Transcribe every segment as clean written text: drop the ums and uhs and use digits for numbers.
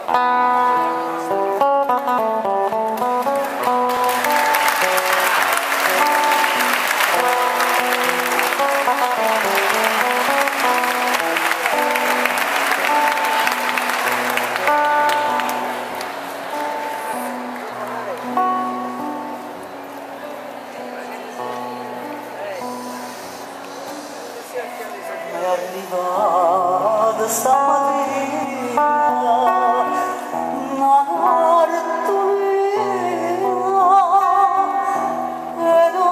È arrivata stamattina 'na cartulina e 'na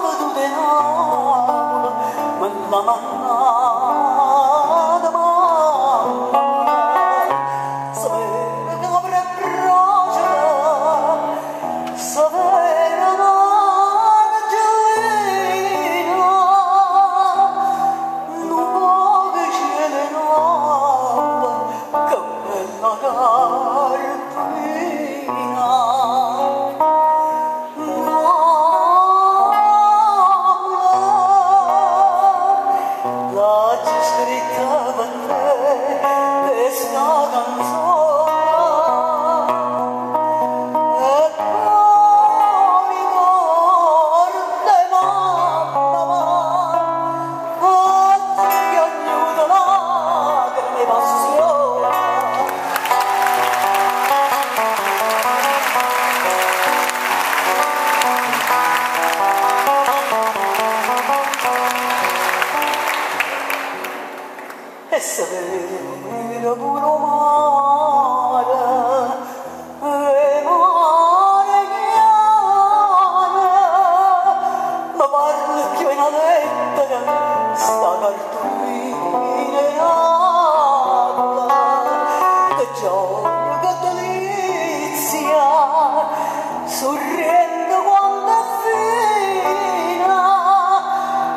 veduta 'e Napule me l'ha mannata mammà. Se vere Capri e Procida, se vere Margellina, nu poco 'e cielo 'e Napule, che bella cartulina. Napule, l'aggio scritta pe' te chesta canzona e po' ricordo 'e mammema, aggio chiagnuto lacrime 'e passione. E se vede pure 'o mare, 'e mare chiare, me parla cchiù 'e 'na lettera 'sta cartulina 'e Napule. Che gioia, che delizia, Surriento quanto è fina,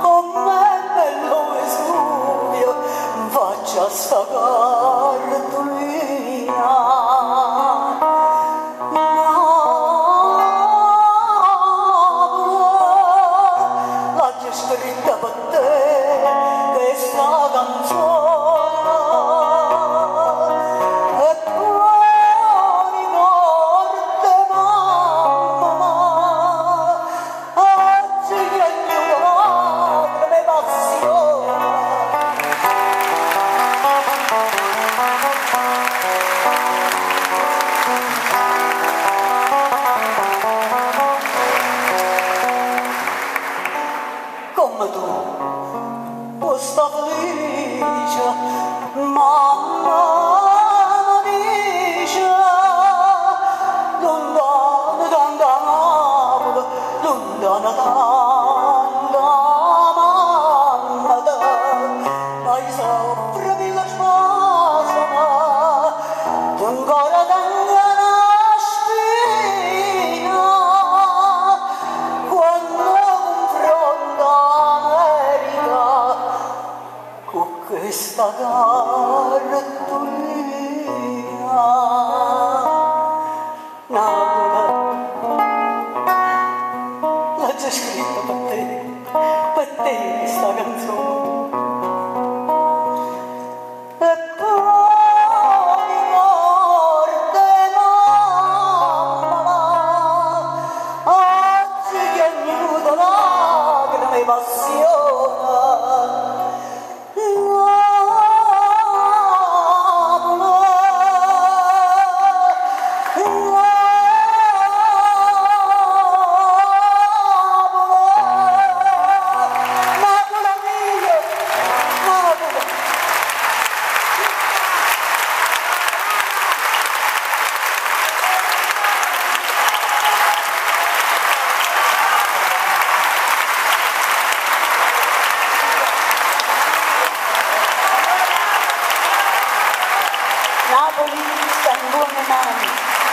comm'è bello 'o Vesuvio 'nfaccia a 'sta cartulina. Napule, l'aggio scritta pe' te chesta canzona e po' ricordo 'e mammema, aggio chiagnuto lacrime 'e passione. Comme tu può sta felice, mamma mi dice, lontano tanta Napoli, lontano tanta mammeta, ma io soffro mille spasimi, ancora tengo 'na spina, quando confronto l'America con questa cartolina. Napule, l'aggio scritta per te, per te questa canzone. E poi ricordo 'e mammema, aggio chiagnuto lacrime 'e passione. Napule, Napule, Napule mio, Napule. Napoli sta in buone mani.